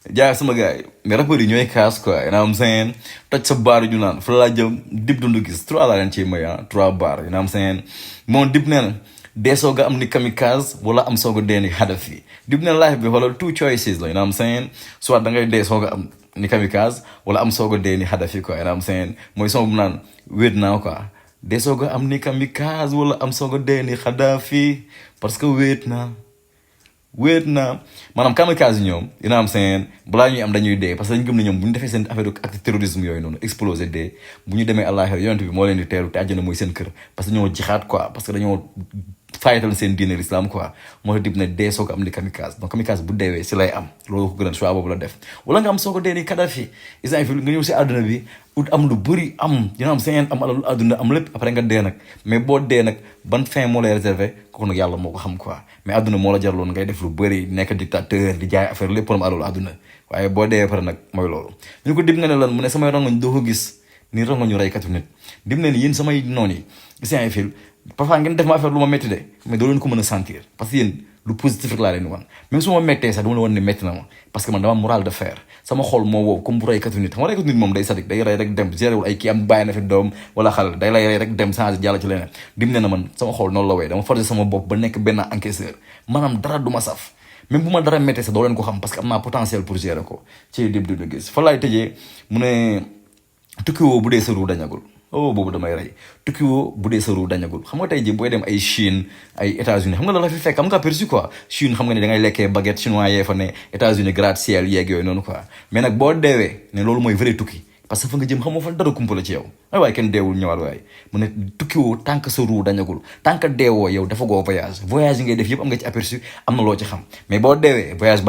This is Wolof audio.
jaay sama gars yi mais rappeurs yi ñooy kaas quoi you know what I'm saying toj sa baar yu ñu naan fa laa jëm dib dundu gis 3 laa leen ciy may 3 baar you know what I'm saying moom dib nee na dee soog a am ni kamikaze wala am soog a dee ni Hadafi dib nee na life bi xoolal 2 choices la you know what I'm saying soit da ngay dee soog a am ni kamikaze wala am soog a dee ni Hadafi quoi you know what I'm saying mooy son bu naan wéet naa quoi dee soog a am ni kamikaze wala am soog a dee ni Hadafi parce que wéet naa maanaam kamikaze yi ñoom you know what I'm saying balaa ñuy am dañuy dee parce que dañu gëm ne ñoom bu ñu defee seen affaire acte terrorisme yooyu noonu explosé dee bu ñu demee àllaaxira yonent bi moo leen di teeru te àjjana mooy seen kër parce que dañoo jixaat quoi parce que dañoo fayatal seen diine l'islam quoi moo tax dib ne dee soo ko am ni kamikaze donc kamikaze bu deewee si lay am loolu ko gën a choix boobu la def wala nga am soo ko dee ni Kadhafi isaan fi nga ñëw si àdduna bi ut am lu bëri am dina am seen am alalu àdduna am lépp après nga dee nag mais boo dee nag ban fin moo lay réservé kooku nag yàlla moo ko xam quoi mais àdduna moo la jarloon ngay def lu bëri nekk dictateur di jaay affaire lépp am alalu àdduna waaye boo dee pare nag mooy loolu ñu ko dib nga ne lan mu ne samay rongoñ doo ko gis ni rongoñu reykatu nit dim ne ni yéen samay noon yi isaan fi parfois ngeen def ma affaire lu ma métti de mais doo leen ko mën a sentir parce que yéen lu positif rek laa leen wan même su ma méttee sax dama la wan ne métti na ma parce que man dama moral de fer sama xol moo wow comme bu reykatu nit xam nga reykatu nit moom day sadik day rey rek dem géréwul ay kii am bàyyi na fi doom wala xale day lay rey rek dem changé jàll ci leneen dim ne na man sama xol noonu la way dama forcé sama bopp ba nekk benn encaisseur maanaam dara du ma saf même bu ma dara méttee sax doo leen ko xam parce que am naa potentiel pour gérer ko ci Dip Doundou Guiss fa laay tëjee mu ne tukki woo bu dee sa ruu dañagul boobu damay rey tukki woo bu dee sa ruu dañagul xam nga tey jii booy dem ay Chine ay États-Unis xam nga la fi fekk am nga aperçu quoi Chine xam nga ne da ngay lekkee baguette chinois yee fa ne États-Unis gratte-ciel yeeg yooyu noonu quoi mais nag boo deewee ne loolu mooy vrai tukki parce que fa nga jëm xamoo fa dara kumpa la ci yow ay waaye kenn deewul ñëwaat waaye mu ne tukki woo tant que sa ruu dañagul tant que deewoo yow dafa goo voyage yi ngay def yëpp am nga ci aperçu am na loo ci xam mais boo deewee voyage